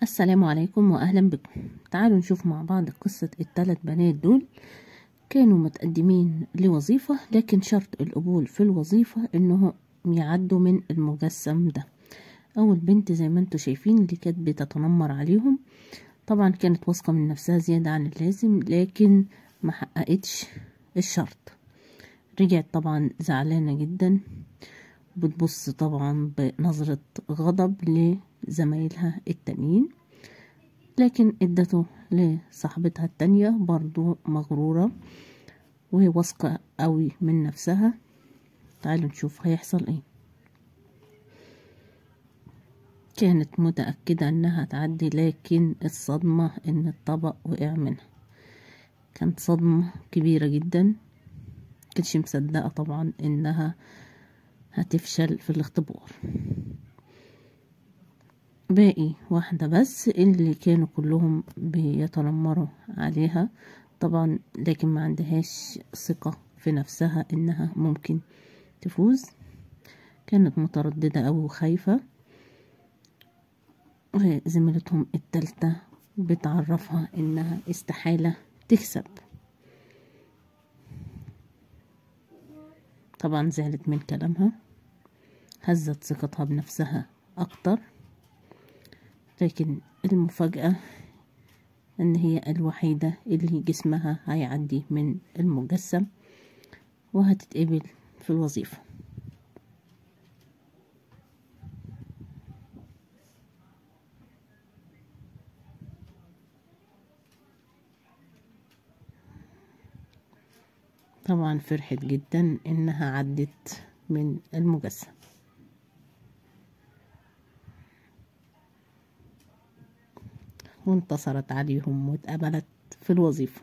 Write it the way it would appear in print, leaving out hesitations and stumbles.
السلام عليكم وأهلا بكم. تعالوا نشوف مع بعض قصة الثلاث بنات دول. كانوا متقدمين لوظيفة، لكن شرط القبول في الوظيفة انهم يعدوا من المجسم ده. اول بنت زي ما انتوا شايفين اللي كانت بتتنمر عليهم، طبعا كانت واثقة من نفسها زيادة عن اللازم، لكن ما حققتش الشرط. رجعت طبعا زعلانة جدا، بتبص طبعا بنظرة غضب لزمايلها التانيين، لكن ادته لصاحبتها التانية برضو مغرورة وهي واثقة قوي من نفسها. تعالوا نشوف هيحصل ايه. كانت متأكدة انها تعدي، لكن الصدمة ان الطبق وقع منها. كانت صدمة كبيرة جدا، كانتش مصدقة طبعا انها هتفشل في الاختبار. باقي واحدة بس اللي كانوا كلهم بيتنمروا عليها طبعا، لكن ما عندهاش ثقة في نفسها انها ممكن تفوز. كانت مترددة أوي وخايفة. زميلتهم التالتة بتعرفها انها استحالة تكسب. طبعا زعلت من كلامها، هزت ثقتها بنفسها اكتر، لكن المفاجأة ان هي الوحيدة اللي جسمها هيعدي من المجسم وهتتقبل في الوظيفة. طبعا فرحت جدا انها عدت من المجسم. وانتصرت عليهم واتقبلت في الوظيفة.